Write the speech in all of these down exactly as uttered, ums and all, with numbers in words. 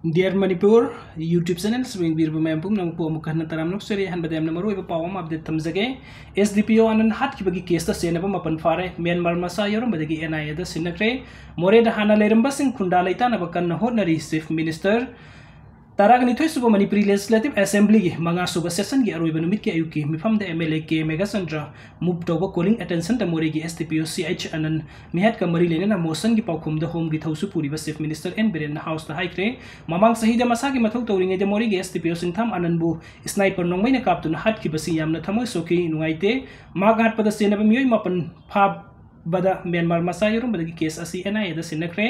Dear Manipur YouTube channel ꯁꯨ ꯌꯦꯡꯕꯤꯔꯤꯕ ꯃꯌꯥꯝ ꯄꯨꯝꯅꯃꯛꯄꯨ ꯑꯃꯨꯛ ꯍꯟꯅ ꯇꯔꯥꯝꯅ ꯑꯣꯛꯆꯔꯤ꯫ ꯑꯍꯥꯟꯕꯗ ꯌꯥꯝꯅ ꯃꯔꯨꯑꯣꯏꯕ ꯄꯥꯎ ꯑꯃ update ꯊꯝꯖꯒꯦ꯫ S D P O ꯑꯅꯟ ꯍꯥꯠꯈꯤꯕꯒꯤ case ꯇ ꯆꯦꯟꯅꯕ ꯃꯥꯄꯟ ꯐꯥꯔꯦ꯫ ꯃ꯭ꯌꯥꯟꯃꯥꯔ ꯃꯆꯥ ꯌꯥꯎꯔꯝꯕꯗꯒꯤ N I A ꯗ ꯁꯤꯟꯅꯈ꯭ꯔꯦ꯫ ꯃꯣꯔꯦꯗ ꯍꯥꯟꯅ ꯂꯩꯔꯝꯕꯁꯤꯡ ꯈꯨꯟꯗꯥ ꯂꯩꯇꯥꯅꯕ ꯀꯟꯅ ꯍꯣꯠꯅꯔꯤ꯫ Chief Minister ꯇꯔꯥꯒ ꯅꯤꯊꯣꯏ ꯁꯨꯕ ꯃꯅꯤꯄꯨꯔꯤ Legislative Assembly ꯒꯤ ꯃꯉꯥ ꯁꯨꯕ session ꯒꯤ ꯑꯔꯣꯏꯕ ꯅꯨꯃꯤꯠꯀꯤ ꯑꯌꯨꯛꯀꯤ ꯃꯤꯐꯝꯗ M L A K Meghachandra move ꯇꯧꯕ calling attention ꯗ ꯃꯣꯔꯦꯒꯤ S D P O C H ꯑꯅꯟ ꯃꯤꯍꯥꯠꯀ ꯃꯔꯤ ꯂꯩꯅꯅ motion ꯒꯤ ꯄꯥꯎꯈꯨꯝꯗ ꯍꯣꯝꯒꯤ ꯊꯧꯁꯨ ꯄꯨꯔꯤꯕ Chief Minister N ꯕꯤꯔꯦꯟꯅ House ꯇ ꯍꯥꯏꯈ꯭ꯔꯦ꯫ ꯃꯃꯥꯡ ꯆꯍꯤꯗ ꯃꯁꯥꯒꯤ ꯃꯊꯧ ꯇꯧꯔꯤꯉꯩꯗ ꯃꯣꯔꯦꯒꯤ S D P O ꯁꯤꯡꯊꯥꯝ ꯑꯅꯟꯕꯨ sniper ꯅꯣꯡꯃꯩꯅ ꯀꯥꯞꯇꯨꯅ ꯍꯥꯠꯈꯤꯕꯁꯤ ꯌꯥꯝꯅ ꯊꯃꯣꯏ ꯁꯣꯛꯈꯤ, ꯅꯨꯡꯉꯥꯏꯇꯦ꯫ ꯃꯍꯥꯛ ꯍꯥꯠꯄꯗ ꯆꯦꯟꯅꯕ ꯃꯤꯑꯣꯏ ꯃꯥꯄꯟ ꯐꯥꯕꯗ ꯃ꯭ꯌꯥꯟꯃꯥꯔ ꯃꯆꯥ ꯌꯥꯎꯔꯝꯕꯗꯒꯤ case ꯑꯁꯤ N I A the ꯁꯤꯟꯅꯈ꯭ꯔꯦ꯫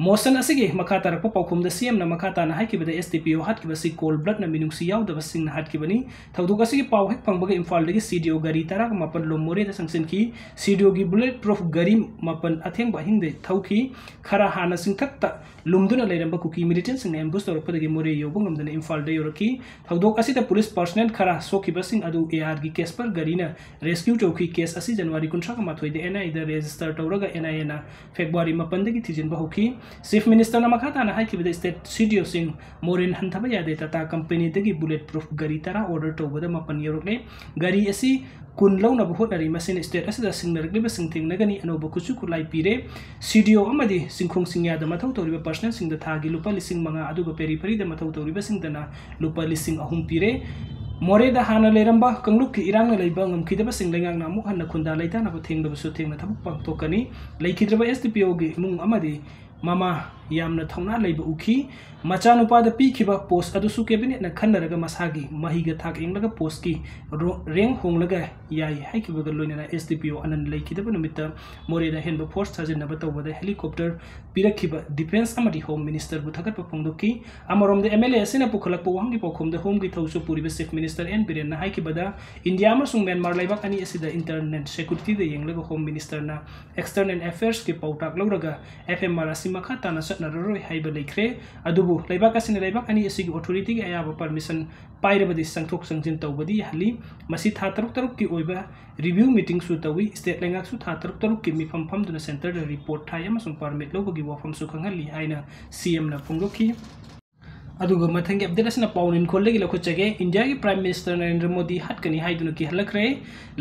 Motion ꯑꯁꯤꯒꯤ ꯃꯈꯥ ꯇꯥꯔꯛꯄ ꯄꯥꯎꯈꯨꯝꯗ C M ꯅ ꯃꯈꯥ ꯇꯥꯅ ꯍꯥꯏꯈꯤꯕꯗ, S D P O ꯍꯥꯠꯈꯤꯕꯁꯤ cold blood ꯅ ꯃꯤꯅꯨꯡꯁꯤ ꯌꯥꯎꯗꯕꯁꯤꯡꯅ ꯍꯥꯠꯈꯤꯕꯅꯤ꯫ ꯊꯧꯗꯣꯛ ꯑꯁꯤꯒꯤ ꯄꯥꯎ ꯍꯦꯛ ꯐꯪꯕꯒ ꯏꯝꯐꯥꯜꯗꯒꯤ C D O ꯒꯥꯔꯤ ꯇꯔꯥꯒ ꯃꯥꯄꯟ ꯂꯣꯝ ꯃꯣꯔꯦꯗ ꯆꯪꯁꯤꯟꯈꯤ꯫ C D O ꯒꯤ bullet proof ꯒꯥꯔꯤ ꯃꯥꯄꯟ ꯑꯊꯦꯡꯕ ꯑꯍꯤꯡꯗ ꯊꯧꯈꯤ꯫ ꯈꯔ ꯍꯥꯟꯅ ꯆꯤꯡꯊꯛꯇ ꯂꯨꯝꯗꯨꯅ ꯂꯩꯔꯝꯕ ꯀꯨꯀꯤ militant ꯁꯤꯡꯅ ambush ꯇꯧꯔꯛꯄꯗꯒꯤ ꯃꯣꯔꯦ ꯌꯧꯕ ꯉꯝꯗꯅ ꯏꯝꯐꯥꯜꯗ ꯌꯧꯔꯛꯈꯤ꯫ ꯊꯧꯗꯣꯛ ꯑꯁꯤꯗ police personnel ꯈꯔ ꯁꯣꯛꯈꯤꯕꯁꯤꯡ ꯑꯗꯨ A R ꯒꯤ Casper ꯒꯥꯔꯤꯅ rescue ꯇꯧꯈꯤ꯫ Case ꯑꯁꯤ January ꯀꯨꯟꯊ꯭ꯔꯥꯒ ꯃꯥꯊꯣꯏꯗ N I A the register ꯇꯧꯔꯒ N I A ꯅ February ꯃꯥꯄꯟꯗꯒꯤ ꯊꯤꯖꯤꯟꯕ ꯍꯧꯈꯤ꯫ Chief Minister ꯅ ꯃꯈꯥ ꯇꯥꯅ ꯍꯥꯏꯈꯤꯕꯗ, state C D O ꯁꯤꯡ ꯃꯣꯔꯦꯟ ꯍꯟꯊꯕ ꯌꯥꯗꯦ꯫ Tata company ꯗꯒꯤ bullet proof ꯒꯥꯔꯤ ꯇꯔꯥ order ꯇꯧꯕꯗ ꯃꯥꯄꯟ ꯌꯧꯔꯛꯂꯦ꯫ ꯒꯥꯔꯤ ꯑꯁꯤ ꯀꯨꯟ ꯂꯧꯅꯕ ꯍꯣꯠꯅꯔꯤ꯫ ꯃꯁꯤꯅ state ꯑꯁꯤꯗ ꯁꯤꯡꯅꯔꯛꯂꯤꯕꯁꯤꯡ ꯊꯦꯡꯅꯒꯅꯤ꯫ ꯑꯅꯧꯕ ꯈꯨꯠꯁꯨ ꯈꯨꯠꯂꯥꯏ ꯄꯤꯔꯦ꯫ C D O ꯑꯃꯗꯤ ꯆꯤꯡꯈꯣꯡ ꯆꯤꯡꯌꯥꯗ ꯃꯊꯧ ꯇꯧꯔꯤꯕ personnel ꯁꯤꯡꯗ ꯊꯥꯒꯤ ꯂꯨꯄꯥ ꯂꯤꯁꯤꯡ ꯃꯉꯥ, ꯑꯗꯨꯒ periphery ꯗ ꯃꯊꯧ ꯇꯧꯔꯤꯕꯁꯤꯡꯗꯅ ꯂꯨꯄꯥ ꯂꯤꯁꯤꯡ ꯑꯍꯨꯝ ꯄꯤꯔꯦ꯫ ꯃꯣꯔꯦꯗ ꯍꯥꯟꯅ ꯂꯩꯔꯝꯕ ꯀꯥꯡꯂꯨꯞꯀꯤ ꯏꯔꯥꯡꯅ ꯂꯩꯕ ꯉꯝꯈꯤꯗꯕꯁꯤꯡ ꯂꯩꯉꯥꯛꯅ ꯑꯃꯨꯛ ꯍꯟꯅ ꯈꯨꯟꯗꯥ ꯂꯩꯇꯥꯅꯕ ꯊꯦꯡꯂꯕꯁꯨ ꯊꯦꯡꯅ ꯊꯕꯛ ꯄꯥꯡꯊꯣꯛꯀꯅꯤ꯫ ꯂꯩꯈꯤꯗ꯭ꯔꯕ S D P O ꯒꯤ ꯏꯃꯨꯡ ꯑꯃꯗꯤ ꯃꯃꯥ ꯌꯥꯝꯅ ꯊꯧꯅꯥ ꯂꯩꯕ ꯎꯈꯤ꯫ ꯃꯆꯥꯅꯨꯄꯥꯗ ꯄꯤꯈꯤꯕ post ꯑꯗꯨꯁꯨ cabinet ꯅ ꯈꯟꯅꯔꯒ ꯃꯁꯥꯒꯤ ꯃꯍꯩꯒ ꯊꯥꯛ ꯌꯦꯡꯂꯒ post ꯀꯤ ꯔꯣ-, rank ꯍꯣꯡꯂꯒ ꯌꯥꯏ ꯍꯥꯏꯈꯤꯕꯒ ꯂꯣꯏꯅꯅ S D P O ꯑꯅꯟ ꯂꯩꯈꯤꯗꯕ ꯅꯨꯃꯤꯠꯇ ꯃꯣꯔꯦꯗ ꯑꯍꯦꯟꯕ force ꯊꯥꯖꯤꯟꯅꯕ ꯇꯧꯕꯗ helicopter ꯄꯤꯔꯛꯈꯤꯕ defence ꯑꯃꯗꯤ home minister ꯕꯨ ꯊꯥꯒꯠꯄ ꯐꯣꯡꯗꯣꯛꯈꯤ꯫ ꯑꯃꯔꯣꯝꯗ M L A ꯑꯁꯤꯅ ꯄꯨꯈꯠꯂꯛꯄ ꯋꯥꯍꯪꯒꯤ ꯄꯥꯎꯈꯨꯝꯗ home ꯒꯤ ꯊꯧꯁꯨ ꯄꯨꯔꯤꯕ Chief Minister N ꯕꯤꯔꯦꯟꯅ ꯍꯥꯏꯈꯤꯕꯗ, India ꯑꯃꯁꯨꯡ ꯃ꯭ꯌꯥꯟꯃꯥꯔ ꯂꯩꯕꯥꯛ ꯑꯅꯤ ꯑꯁꯤꯗ internal security ꯗ ꯌꯦꯡꯂꯒ home minister ꯅ external affairs ꯀꯤ ꯄꯥꯎꯇꯥꯛ ꯂꯧꯔꯒ F M R ꯑꯁꯤ ꯃꯈꯥ ꯇꯥꯅ ꯆꯠꯅꯔꯔꯣꯏ ꯍꯥꯏꯕ ꯂꯩꯈ꯭ꯔꯦ꯫ ꯑꯗꯨꯕꯨ ꯂꯩꯕꯥꯛ ꯑꯁꯤꯅ ꯂꯩꯕꯥꯛ ꯑꯅꯤ ꯑꯁꯤꯒꯤ authority ꯒꯤ ꯑꯌꯥꯕ permission ꯄꯥꯏꯔꯕꯗꯤ ꯆꯪꯊꯣꯛ ꯆꯪꯁꯤꯟ ꯇꯧꯕꯗꯤ ꯌꯥꯍꯜꯂꯤ꯫ ꯃꯁꯤ ꯊꯥ ꯇꯔꯨꯛ ꯇꯔꯨꯛꯀꯤ ꯑꯣꯏꯕ review meeting ꯁꯨ ꯇꯧꯏ꯫ State ꯂꯩꯉꯥꯛꯁꯨ ꯊꯥ ꯇꯔꯨꯛ ꯇꯔꯨꯛꯀꯤ ꯃꯤꯐꯝ ꯐꯝꯗꯨꯅ centre ꯗ report ꯊꯥꯏ ꯑꯃꯁꯨꯡ permit ꯂꯧꯕꯒꯤ ꯋꯥꯐꯝꯁꯨ ꯈꯪꯍꯜꯂꯤ ꯍꯥꯏꯅ C M ꯅ ꯐꯣꯡꯗꯣꯛꯈꯤ꯫ ꯑꯗꯨꯒ ꯃꯊꯪꯒꯤ ꯑꯞꯗꯦꯠ ꯑꯁꯤꯅ ꯄꯥꯎ ꯅꯤꯡꯈꯣꯜꯗꯒꯤ ꯂꯧꯈꯠꯆꯒꯦ꯫ ꯏꯟꯗꯤꯌꯥꯒꯤ ꯄ꯭ꯔꯥꯏꯝ ꯃꯤꯅꯤꯁꯇꯔ ꯅꯔꯦꯟꯗ꯭ꯔ ꯃꯣꯗꯤ ꯍꯥꯠꯀꯅꯤ ꯍꯥꯏꯗꯨꯅ ꯀꯤꯍꯜꯂꯛꯈ꯭ꯔꯦ꯫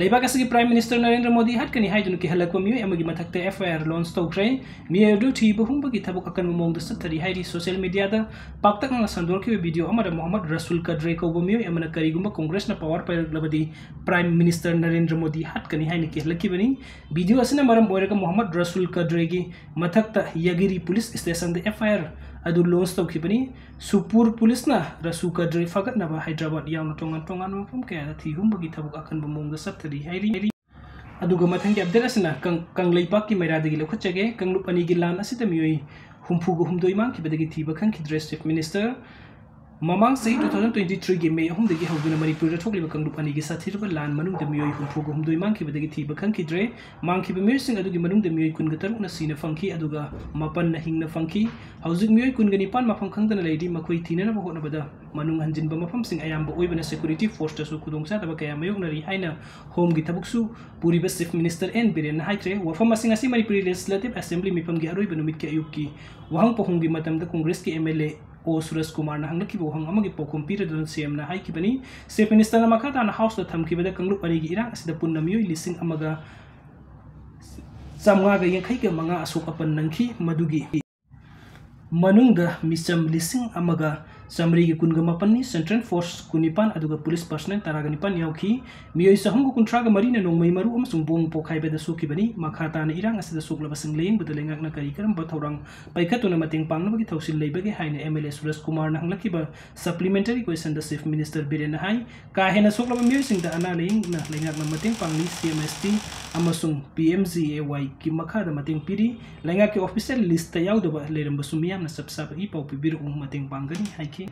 ꯂꯩꯕꯥꯛ ꯑꯁꯤꯒꯤ ꯄ꯭ꯔꯥꯏꯝ ꯃꯤꯅꯤꯁꯇꯔ ꯅꯔꯦꯟꯗ꯭ꯔ ꯃꯣꯗꯤ ꯍꯥꯠꯀꯅꯤ ꯍꯥꯏꯗꯨꯅ ꯀꯤꯍꯜꯂꯛꯄ ꯃꯤꯑꯣꯏ ꯑꯃꯒꯤ ꯃꯊꯛꯇ FIR ꯂꯣꯟꯆ ꯇꯧꯈ꯭ꯔꯦ꯫ ꯃꯤꯑꯣꯏ ꯑꯗꯨ ꯊꯤꯕ ꯍꯨꯝꯕꯒꯤ ꯊꯕꯛ ꯑꯀꯟꯕ ꯃꯑꯣꯡꯗ ꯆꯠꯊꯔꯤ ꯍꯥꯏꯔꯤ꯫ ꯁꯣꯁꯤꯌꯦꯜ ꯃꯤꯗꯤꯌꯥꯗ ꯄꯥꯛꯇꯛꯅꯅ ꯁꯟꯗꯣꯔꯛꯈꯤꯕ ꯚꯤꯗꯤꯑꯣ ꯑꯃꯗ ꯃꯣꯍꯝꯃꯗ ꯔꯁꯨꯜ ꯀꯗ꯭ꯔꯦ ꯀꯧꯕ ꯃꯤꯑꯣꯏ ꯑꯃꯅ ꯀꯔꯤꯒꯨꯝꯕ ꯀꯣꯡꯒ꯭ꯔꯦꯁꯅ ꯄꯋꯥꯔ ꯄꯥꯏꯔꯛꯂꯕꯗꯤ ꯄ꯭ꯔꯥꯏꯝ ꯃꯤꯅꯤꯁꯇꯔ ꯅꯔꯦꯟꯗ꯭ꯔ ꯃꯣꯗꯤ ꯍꯥꯠꯀꯅꯤ ꯍꯥꯏꯅ ꯀꯤꯍꯜꯂꯛꯈꯤꯕꯅꯤ꯫ ꯚꯤꯗꯤꯑꯣ ꯑꯁꯤꯅ ꯃꯔꯝ ꯑꯣꯏꯔꯒ ꯃꯣꯍꯝꯃꯗ ꯔꯁꯨꯜ ꯀꯗ꯭ꯔꯦꯒꯤ ꯃꯊꯛꯇ ꯌꯥꯒꯤꯔꯤ ꯄꯨꯂꯤꯁ ꯁ꯭ꯇꯦꯁꯟꯗ FIR ꯑꯗꯨ ꯂꯣꯟꯆ ꯇꯧꯈꯤꯕꯅꯤ꯫ ꯁꯨꯄꯨꯔ ꯄꯨꯂꯤꯁꯅ ꯔꯁꯨ ꯀꯗ꯭ꯔꯦ ꯐꯒꯠꯅꯕ ꯍꯥꯏꯗ꯭ꯔꯕꯥꯗ ꯌꯥꯎꯅ ꯇꯣꯉꯥꯟ ꯇꯣꯉꯥꯟꯕ ꯃꯐꯝ ꯀꯌꯥꯗ ꯊꯤꯍꯨꯝꯕꯒꯤ ꯊꯕꯛ ꯑꯀꯟꯕ ꯃꯑꯣꯡꯗ ꯆꯠꯊꯔꯤ ꯍꯥꯏꯔꯤ꯫ ꯑꯗꯨꯒ ꯃꯊꯪꯒꯤ ꯑꯞꯗꯦꯠ ꯑꯁꯤꯅ ꯀꯪ-, ꯀꯪꯂꯩꯄꯥꯛꯀꯤ ꯃꯩꯔꯥꯗꯒꯤ ꯂꯧꯈꯠꯆꯒꯦ꯫ ꯀꯥꯡꯂꯨꯞ ꯑꯅꯤꯒꯤ ꯂꯥꯟ ꯑꯁꯤꯗ ꯃꯤꯑꯣꯏ ꯍꯨꯝꯐꯨꯒ ꯍꯨꯝꯗꯣꯏ ꯃꯥꯡꯈꯤꯕꯗꯒꯤ ꯊꯤꯕ ꯈꯪꯈꯤꯗ꯭ꯔꯦ꯫ ꯆꯤꯐ ꯃꯤꯅꯤꯁꯇꯔ ꯃꯃꯥꯡ ꯆꯍꯤ two thousand twenty threeꯒꯤ ꯃꯦ ꯑꯍꯨꯝꯗꯒꯤ ꯍꯧꯗꯨꯅ ꯃꯅꯤꯄꯨꯔꯗ ꯊꯣꯛꯂꯤꯕ ꯀꯥꯡꯂꯨꯞ ꯑꯅꯤꯒꯤ ꯁꯥꯊꯤꯔꯕ ꯂꯥꯟ ꯃꯅꯨꯡꯗ ꯃꯤꯑꯣꯏ ꯍꯨꯝꯐꯨꯒ ꯍꯨꯝꯗꯣꯏ ꯃꯥꯡꯈꯤꯕꯗꯒꯤ ꯊꯤꯕ ꯈꯪꯈꯤꯗ꯭ꯔꯦ꯫ ꯃꯥꯡꯈꯤꯕ ꯃꯤꯑꯣꯏꯁꯤꯡ ꯑꯗꯨꯒꯤ ꯃꯅꯨꯡꯗ ꯃꯤꯑꯣꯏ ꯀꯨꯟꯒ ꯇꯔꯨꯛꯅ ꯁꯤꯅ ꯐꯪꯈꯤ, ꯑꯗꯨꯒ ꯃꯥꯄꯟꯅ ꯍꯤꯡꯅ ꯐꯪꯈꯤ꯫ ꯍꯧꯖꯤꯛ ꯃꯤꯑꯣꯏ ꯀꯨꯟꯒ ꯅꯤꯄꯥꯟ ꯃꯐꯝ ꯈꯪꯗꯅ ꯂꯩꯔꯤ꯫ ꯃꯈꯣꯏ ꯊꯤꯅꯅꯕ ꯍꯣꯠꯅꯕꯗ ꯃꯅꯨꯡ ꯍꯟꯖꯤꯟꯕ ꯃꯐꯝꯁꯤꯡ ꯑꯌꯥꯝꯕ ꯑꯣꯏꯕꯅ ꯁꯦꯀ꯭ꯌꯨꯔꯤꯇꯤ ꯐꯣꯔꯁꯇꯁꯨ ꯈꯨꯗꯣꯡꯆꯥꯗꯕ ꯀꯌꯥ ꯃꯥꯌꯣꯛꯅꯔꯤ ꯍꯥꯏꯅ ꯍꯣꯝꯒꯤ ꯊꯕꯛꯁꯨ ꯄꯨꯔꯤꯕ ꯆꯤꯐ ꯃꯤꯅꯤꯁꯇꯔ ꯑꯦꯟ ꯕꯤꯔꯦꯟꯅ ꯍꯥꯏꯈ꯭ꯔꯦ꯫ ꯋꯥꯐꯝ ꯑꯁꯤꯡ ꯑꯁꯤ ꯃꯅꯤꯄꯨꯔꯤ ꯂꯦꯖꯤꯁꯂꯦꯇꯤꯚ ꯑꯦꯁꯦꯝꯕ꯭ꯂꯤ ꯃꯤꯐꯝꯒꯤ ꯑꯔꯣꯏꯕ ꯅꯨꯃꯤꯠꯀꯤ ꯑꯌꯨꯛꯀꯤ ꯋꯥꯍꯪ ꯄꯥꯎꯈꯨꯝꯒꯤ ꯃꯇꯝꯗ ꯀꯣꯡꯒ꯭ꯔꯦꯁꯀꯤ MLA ꯑꯣ ꯁꯨꯔꯖ ꯀꯨꯃꯥꯔꯅ ꯍꯪꯂꯛꯈꯤꯕ ꯋꯥꯍꯪ ꯑꯃꯒꯤ ꯄꯥꯎꯈꯨꯝ ꯄꯤꯔꯗꯨꯅ CMꯅ ꯍꯥꯏꯈꯤꯕꯅꯤ꯫ ꯆꯤꯐ ꯃꯤꯅꯤꯁꯇꯔꯅ ꯃꯈꯥ ꯇꯥꯅ ꯍꯥꯎꯁꯇ ꯊꯝꯈꯤꯕꯗ ꯀꯥꯡꯂꯨꯞ ꯑꯅꯤꯒꯤ ꯏꯔꯥꯡ ꯑꯁꯤꯗ ꯄꯨꯟꯅ ꯃꯤꯑꯣꯏ ꯂꯤꯁꯤꯡ ꯑꯃꯒ ꯆꯥꯝꯃꯉꯥꯒ ꯌꯥꯡꯈꯩꯒ ꯃꯉꯥ ꯑꯁꯣꯛ ꯑꯄꯟ ꯅꯪꯈꯤ, ꯃꯗꯨꯒꯤ ꯃꯅꯨꯡꯗ ꯃꯤꯆꯝ ꯂꯤꯁꯤꯡ ꯑꯃꯒ ꯆꯥꯃꯔꯤꯒ ꯀꯨꯟꯒ ꯃꯥꯄꯟꯅꯤ꯫ ꯁꯦꯟꯇ꯭ꯔꯦꯜ ꯐꯣꯔꯁ ꯀꯨꯟꯅꯤꯄꯥꯟ ꯑꯗꯨꯒ ꯄꯨꯂꯤꯁ ꯄꯔꯁꯅꯦꯜ ꯇꯔꯥꯒ ꯅꯤꯄꯥꯟ ꯌꯥꯎꯈꯤ꯫ ꯃꯤꯑꯣꯏ ꯆꯍꯨꯝꯒ ꯀꯨꯟꯊ꯭ꯔꯥꯒ ꯃꯔꯤꯅ ꯅꯣꯡꯃꯩ ꯃꯔꯨ ꯑꯃꯁꯨꯡ ꯕꯣꯝ ꯄꯣꯈꯥꯏꯕꯗ ꯁꯣꯛꯈꯤꯕꯅꯤ꯫ ꯃꯈꯥ ꯇꯥꯅ ꯏꯔꯥꯡ ꯑꯁꯤꯗ ꯁꯣꯛꯂꯕꯁꯤꯡ ꯂꯥꯌꯦꯡꯕꯗ ꯂꯩꯉꯥꯛꯅ ꯀꯔꯤ ꯀꯔꯝꯕ ꯊꯧꯔꯥꯡ ꯄꯥꯏꯈꯠꯇꯨꯅ ꯃꯇꯦꯡ ꯄꯥꯡꯅꯕꯒꯤ ꯊꯧꯁꯤꯜ ꯂꯩꯕꯒꯦ ꯍꯥꯏꯅ MLA ꯁꯨꯔꯖ ꯀꯨꯃꯥꯔꯅ ꯍꯪꯂꯛꯈꯤꯕ ꯁꯄ꯭ꯂꯤꯃꯦꯟꯇꯔꯤ ꯀ꯭ꯋꯦꯁꯟꯗ ꯆꯤꯐ ꯃꯤꯅꯤꯁꯇꯔ ꯕꯤꯔꯦꯟꯅ ꯍꯥꯏ, ꯀꯥ ꯍꯦꯟꯅ ꯁꯣꯛꯂꯕ ꯃꯤꯑꯣꯏꯁꯤꯡꯗ ꯑꯅꯥ ꯂꯥꯌꯦꯡꯅ ꯂꯩꯉꯥꯛꯅ ꯃꯇꯦꯡ ꯄꯥꯡꯂꯤ꯫ CMHT ꯑꯃꯁꯨꯡ PMGAYꯒꯤ ꯃꯈꯥꯗ ꯃꯇꯦꯡ ꯄꯤꯔꯤ꯫ ꯂꯩꯉꯥꯛꯀꯤ ꯑꯣꯐꯤꯁꯤꯌꯦꯜ ꯂꯤꯁꯇ ꯌꯥꯎꯗꯕ ꯂꯩꯔꯝꯕꯁꯨ ꯃꯤꯌꯥꯝꯅ ꯆꯞ ꯆꯥꯕ ꯏ ꯄꯥꯎ ꯄꯤꯕꯤꯔꯛꯎ, ꯃꯇꯦꯡ ꯄꯥꯡꯒꯅꯤ ꯍꯥꯏꯈꯤ꯫